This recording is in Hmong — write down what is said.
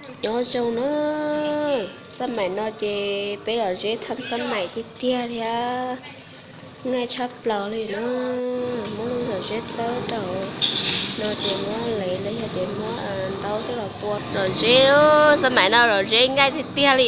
Nyob zoo na, xab maim no ces peb lom zeb thaj xab maim tiag tiag thiab, nqaij tshaj plaws li na. Muab lub lom zeb txawb rau no ces muab lev los yog ces muab ntaub coj los pua. Lom zeb, xab maim no lom zeb nqaij tiag tiag li.